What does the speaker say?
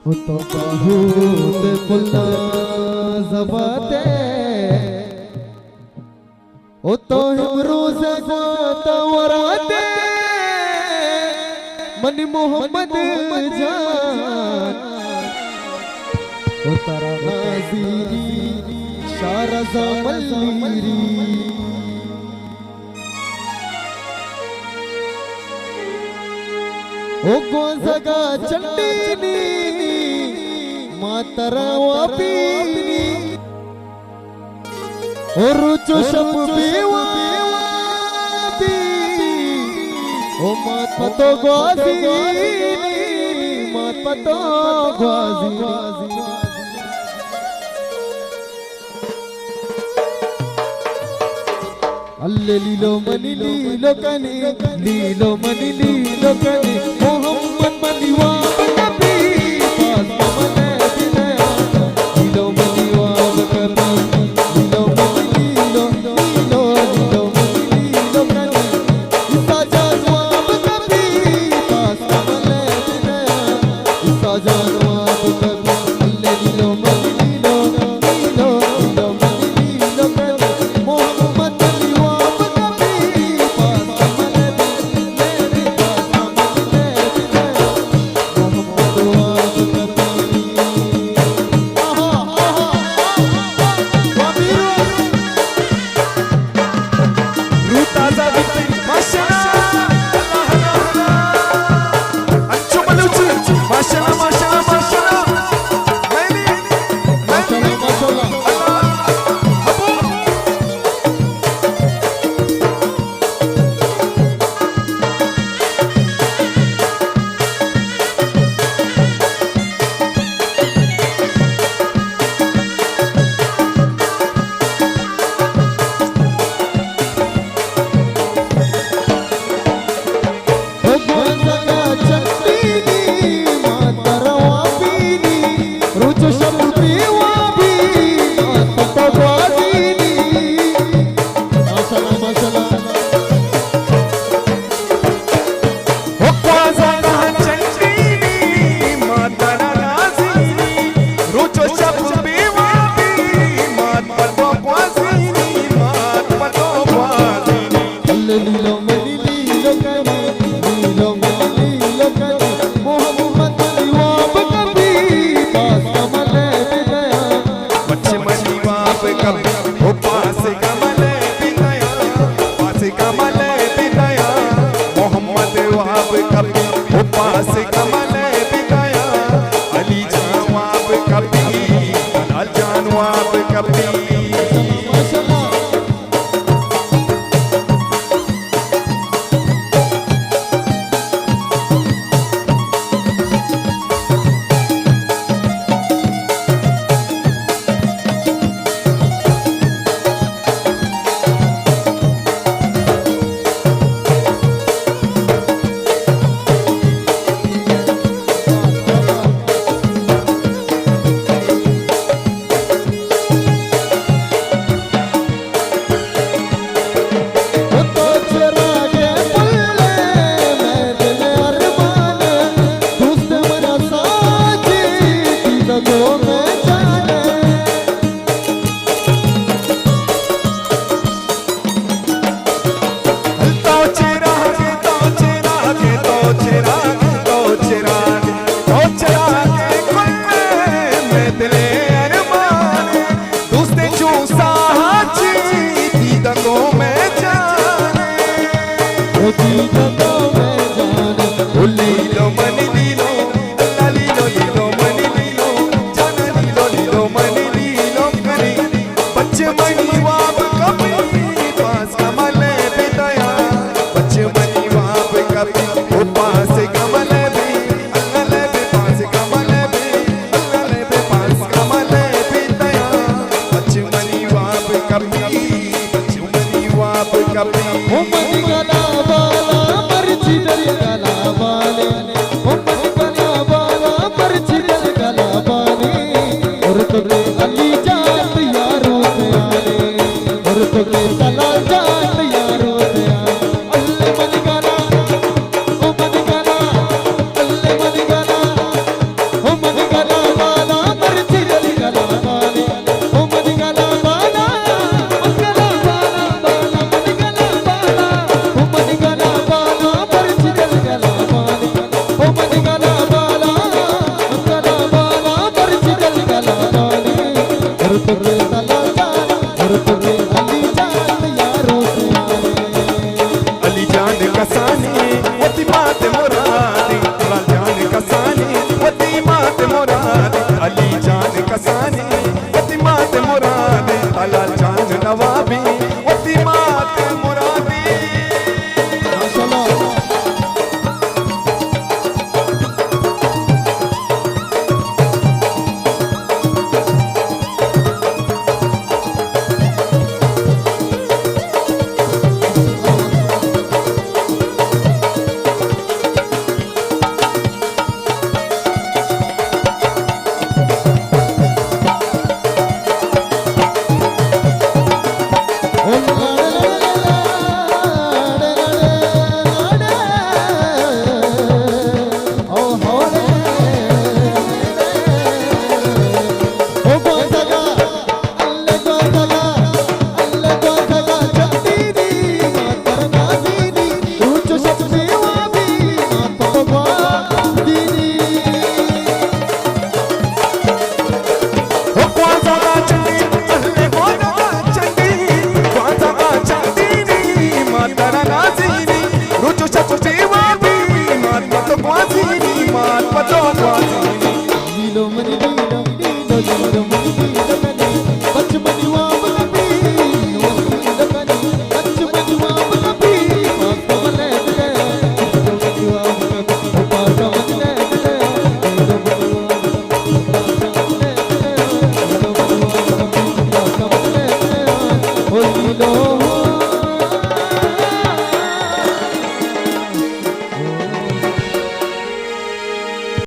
او تو باہوت پلا زباتے، او تو امروز گواتا وراتے، منی محمد جان، او ترا نازینی شارزا ملیری۔ او گوزگا چنڈینی، ما ترا واپینی۔ او روچ و شپ بے وابی، او مات پتو گوازینی، مات پتو گوازینی۔ اللہ لیلو منی لیلو کنے، لیلو منی لیلو کنے، محمد منی واب کپی، پاس کملے بدیا۔ لیلو منی واب کپی، لیلو منی لیلو، لیلو، لیلو منی لیلو کنے، عیسیٰ جان واب کپی، پاس کملے بدیا۔ عیسیٰ جان واب کپی، روح تازہ بیتی، ماشاءاللہ، اللہ، اللہ، اللہ۔ انچو بلوچی، ماشاءاللہ، ماشاءاللہ، ماشاءاللہ۔ ماشاءاللہ، ماشاءاللہ۔ ابو۔ پچ منی واب کپی، او پاس کملے بدیا، پاس کملے بدیا۔ محمد واب کپی، او پاس کملے بدیا۔ علی جان واب کپی، بلال جان واب کپی۔ دوست چو ساچی دیدگو میں جانے، او دیدگو میں جانے۔ او لیلو منی لیلو، اللہ لیلو، لیلو منی لیلو، جانا لیلو، لیلو منی لیلو کنے۔ پچ منی واب کپی، پاس کملے بدیا۔ پچ منی واب کپی، او پاس کملے بی، اللہ لے بی، پاس کملے بی، اللہ لے بی، پاس کملے بدیا۔ پچ منی واب کپی، پچ منی واب کپی۔ او منی گل